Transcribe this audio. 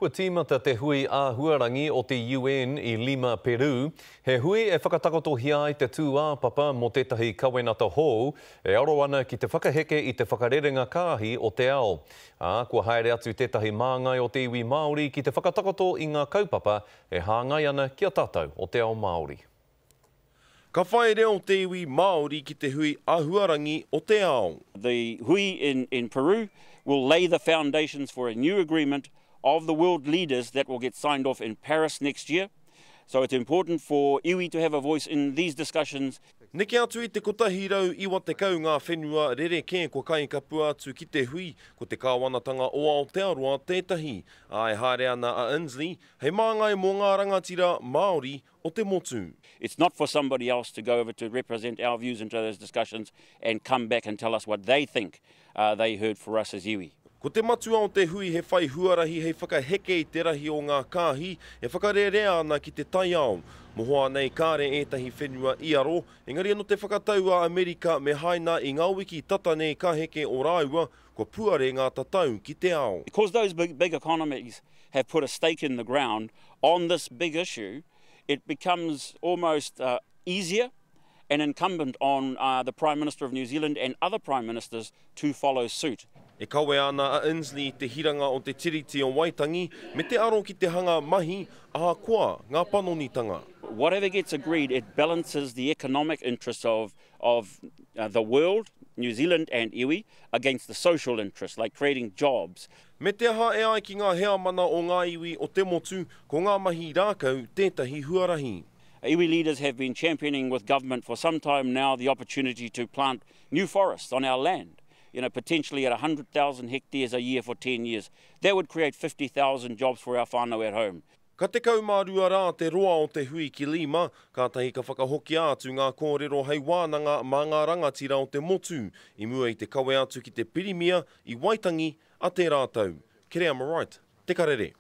Kua tīmata te hui āhuarangi o te UN i Lima, Peru. He hui e whakatakotohia ai te tūāpapa mō tētahi kawenata hou e aro ana ki te whakaheke i te whakarerenga kāhi o te ao. Ā, kua haere atu tētahi māngai o te iwi Māori ki te whakatakoto i ngā kaupapa e hāngai ana ki a tātou o te ao Māori. Ka whai reo te iwi Māori ki te hui āhuarangi o te ao. The hui in in Peru will lay the foundations for a new agreement of the world leaders that will get signed off in Paris next year. So it's important for iwi to have a voice in these discussions. Neke atu i te 190 ngā whenua rerekē kua kaikapua atu ki te hui, ko te kāwanatanga o Aotearoa tētahi. Ā, e haere ana a Inslee hei māngai mō ngā rangatira Māori o te motu. It's not for somebody else to go over to represent our views into those discussions and come back and tell us what they think they heard for us as iwi. Ko te matua o te hui he whai huarahi hei whakaheke i te rahi o ngā kāhi e whakarērea ana ki te taiao. Mohoa nei kāre ētahi whenua i aro, engari anō te whakatau a Amerika me Haina i ngā wiki tata nei ka heke o rāua, kua puare ngā tatau ki te ao. Because those big, big economies have put a stake in the ground on this big issue, it becomes almost uh, easier and incumbent on uh, the Prime Minister of New Zealand and other Prime Ministers to follow suit. E kawea ana a Inslee i te hiranga o te Tiriti o Waitangi me te aro ki te hanga mahi ahakoa ngā panonitanga. Whatever gets agreed, it balances the economic interests of, of uh, the world, New Zealand and iwi, against the social interests, like creating jobs. Me te aha e ai ki ngā heamana o ngā iwi o te motu, ko ngā mahi rākau tētahi huarahi. Iwi leaders have been championing with government for some time now the opportunity to plant new forests on our land, you know, potentially at 100,000 hectares a year for 10 years. That would create 50,000 jobs for our whānau at home. Ka 12 rā te roa o te hui ki Lima, kātahi ka whakahokia atu ngā kōrero hei wānanga mā ngā rangatira o te motu i mua i te kawe atu ki te Pirimia i Waitangi a tērā tau. Kereama Wright, Te Karere.